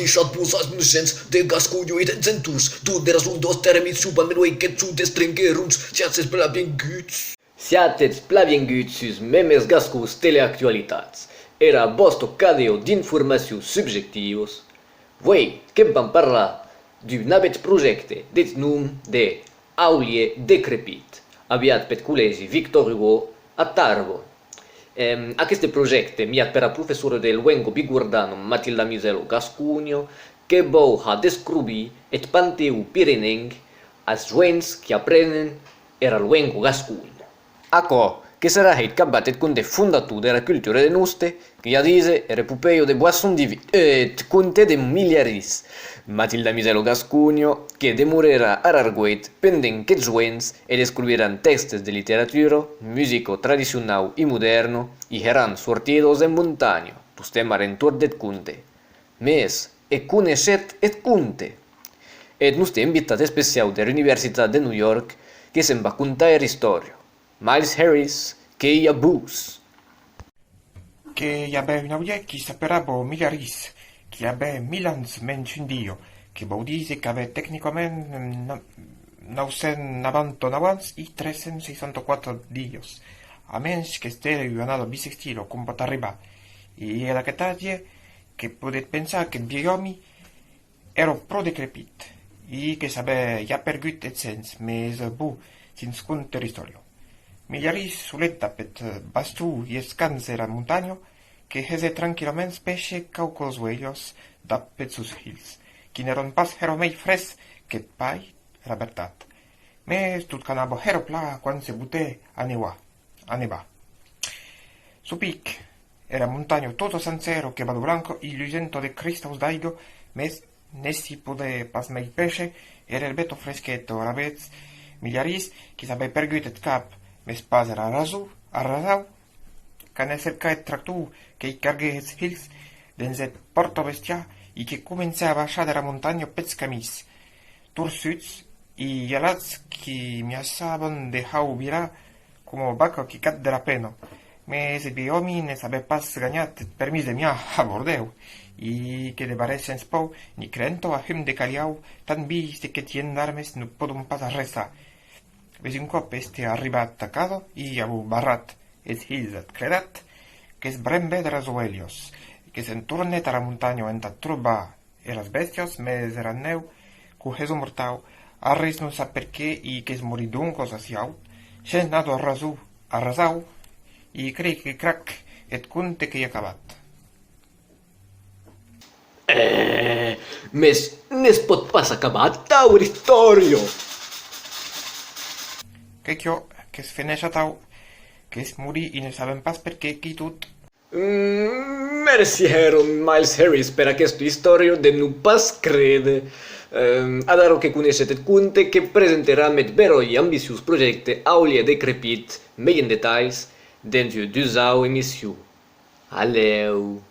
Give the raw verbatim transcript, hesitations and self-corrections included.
Shat vos as nos gents de Gasconha e de Gentons, tot de rason d'òster emission, pas melhor que tu d'estrenguerons, siatz es plan vienguts. Siatz es plan vienguts sus Memes Gascons Teleactualitats, era vòsta cadea d'informacions subjectivas. Vuei que vam parlar d'un navèth projècte deth nom de Aulier decrepit, aviat peth Collègi Victor Hugo a Tarbes. Em, aqueste projècte, miat pera professora de luenga bigordana Matilda Misello Gasconha, que vòu har descrobir eth panteon pirenenc as joens qui aprenen era luenga gasconha. Aquò que serà hèit capvath eth conte fondator dera cultura de noste, qu'ei a díser era epopèia de Boisson Divin, eth conte de Milharís, Matilda Misello Gasconha, que demorarà ar Argüet pendent qu'eths joens e descobriràn tèxtes de literatura, musica tradicionau e modèrna, e heràn sortidas en montanha, tostemp ar entorn deth conte. Mès, e coneishetz eth conte? Eth noste invitat especiau dera Universitat de New York que se'n va contar era istòria. Miles Harris, qu'ei a vos. Que i avè un aulier qui s'aperava Milharís, qui avè mil ans mensh un dia, que vòu díser qu'avè tecnicament na-, nau cents navanta nau ans e tres cents seissanta quatre dias, a mensh qu'estère ua annada bissextila, com pòt arribar. E ad aqueth atge, que podetz pensar qu'eth vielh òmi èra pro decrepit, e que s'avè ja pergut eth sens, mès, bon, se'ns conte era istòria. Milharís solet dab eth baston e eths cans era montanha, que hesè tranquillaments pèisher quauquas oelhas dab eths sos hilhs, qui n'èran pas hèra mei freds qu'eth pair, era vertat. Mès tot qu'anava hèra plan quan se botè a nevar. A nevar. Suu pic, era montanha tota sencèra que vado blanca e lusenta de cristaus d'aiga, mès ne s'i podè pas mei pèisher, era erbeta fresqueta. Alavetz, Milharís, qui s'avè pergut eth cap, mès pas era rason, arrasau, qu'anè cercar eth tractor, que'u carguè eths hilhs dens eth pòrta-bestiar e que comencè a baishar dera montanha peths camins torçuts e alats qui miassavan de hau virar coma vaca qui cad dera pena. Mès eth vielh òmi ne s'avè pas ganhat eth permís de miar a Bordèu, e que devarè sens paur ni crenta a hum de calhau, tan vius que eths gendarmes non pòdon pas arrestar. Mès un còp estè arribat a casa e avó barrat eths hilhs ath clerat, que's brembè deras oelhas, que se'n tornè ara montanha entà trobar eras bèstias, mès era nèu, que'u hesó mortau, arrés non sap perqué, e que's morí doncas aciu, shens nada rason, arrasau, e crei que crac, eth conte qu'ei acabat. Eh, mès ne's pòt pas acabar atau era istòria! Qu'ei quò, que's feneish atau, que's morí e ne sabem pas perqué, qu'ei tot. Mm, merci hèra, Miles Harris, per aquesta istòria de non pas créder. Ehm, adara que coneishetz eth conte, que presenteram eth beròi e ambiciós projècte Aulier decrepit, mei en detalhs, dens ua dusau emission. A lèu!